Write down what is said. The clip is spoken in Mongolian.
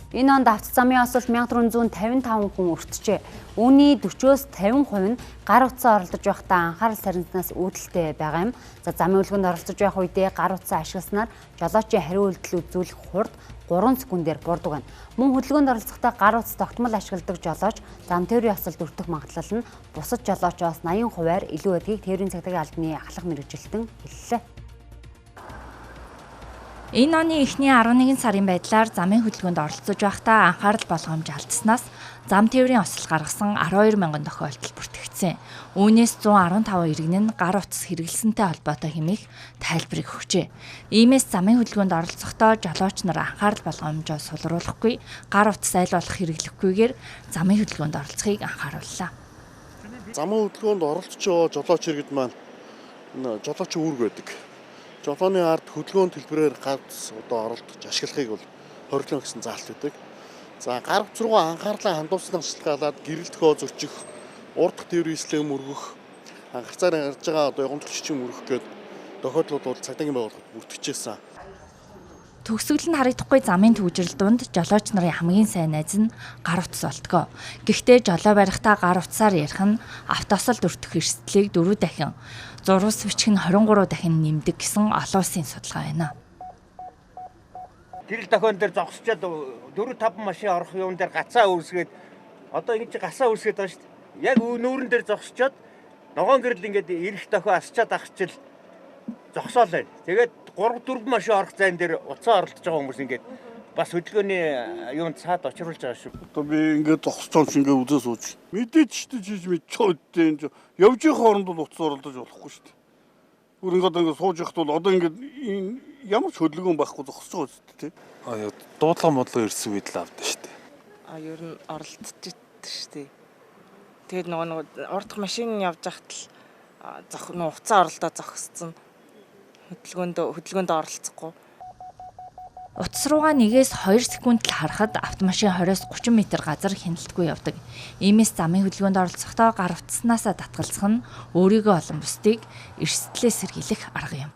Энэ онд авто замын осолд 1455 хүн өртжээ. Үүний 40-оос 50% нь гар утсаа оролдож байхдаа анхаарал сарниснаас үүдэлтэй байгаа юм. За, замын хөдөлгөөнд оролцож байх үедээ гар утсаа ашигласнаар жолоочийн хариу үйлдэл үзүүлэх хурд 3 секундээр буурдаг байна. Мөн хөдөлгөөнд оролцохдоо гар утас тогтмол ашигладаг жолооч зам тээврийн осолд өртөх магадлал нь бусад жолоочоос 80%-аар илүү байдгийг тээврийн цагдаагийн албаны ахлах мэргэжилтэн хэллээ. Энэ оны эхний 11 сарын байдлаар замын хөдөлгөөнд оролцож байхдаа анхаарал болгоомж алдснаас зам тээврийн осол гаргасан 12 мянган тохиолдол бүртгэгдсэн. Үүнээс 115 иргэн нь гар утас хэрэглэсэнтэй холбоотой хэмээх тайлбарыг өгчээ. Иймээс замын хөдөлгөөнд оролцохдоо жолооч нар анхаарал болгоомжоо сулруулахгүй, гар утас аль болох хэрэглэхгүйгээр замын хөдөлгөөнд оролцохыг анхаарууллаа. Замын хөдөлгөөнд оролцож байгаа жолооч иргэд маань жолооч үүрэг байдаг. Жолооны ард хөдөлгөөн төлбөрөөр гар утас одоо оролдож ашиглахыг бол хориглоно гэсэн заалт байдаг. За, гар утас руугаа анхаарлаа хандуулснаас шалтгаалаад гэрэл дохио зөрчих, урдах тээврийн эслэг мөргөх, гарцаар гарч байгаа одоо ягуун мөргөх гээд тохиолдлууд бол цагдаагийн байгууллагад бүртгэжсэн. Төгсгөл нь харагдахгүй замын түгжрэл дунд жолооч нарын хамгийн сайн найз нь гар утас болтгоо. Гэхдээ жолоо барихтаа гар утсаар ярих нь автоосолд өртөх эрсдлийг 4 дахин, зурвас бичих нь 23 дахин нэмдэг гэсэн олон улсын судалгаа байна. Гэрэл дохион дээр зогсчоод 4-5 машин орох юм дээр гацаа үүсгээд, одоо ингэж гасаа үүсгээд байгаа шүү дээ. Яг нүүрэн дээр зогсчоод ногоон гэрэл ингээд ирэх дохио асчаад ахчил зогсоол байна. Тэгээд 3-4 машин орох зайн дээр уцаа оролдож байгаа хүмүүс ингээд бас хөдөлгөөний юунд цаад очруулж байгаа шүү. Одоо би ингээд зогсож байгаа юм шиг ингээд үзээ сууж. Мэдээж шүү дээ, чиж мэдчихээ энэ явж явах хооронд бол уцаа оролдож болохгүй шүү дээ. Бүр ингээд ингээд сууж явахд бол одоо ингээд ямар ч хөдөлгөөн байхгүй зогсож байгаа шүү дээ. Аа, дуудлага модлого ирсэн үед л авдаг шүү дээ. Аа, ер нь оролдож идэв шүү дээ. Тэгээд нөгөө урдах машин явж байхад л уцаа оролдоо зогссон. Хөдөлгөөнд оролцохгүй. Утас руугаа 1-2 секунд л харахад автомашин 20-30 м газар хяналтгүй явдаг. Иймээс замын хөдөлгөөнд оролцохдоо гар утаснаасаа татгалзах нь өөрийгөө олон бусдыг эрсдлээс сэргийлэх арга юм.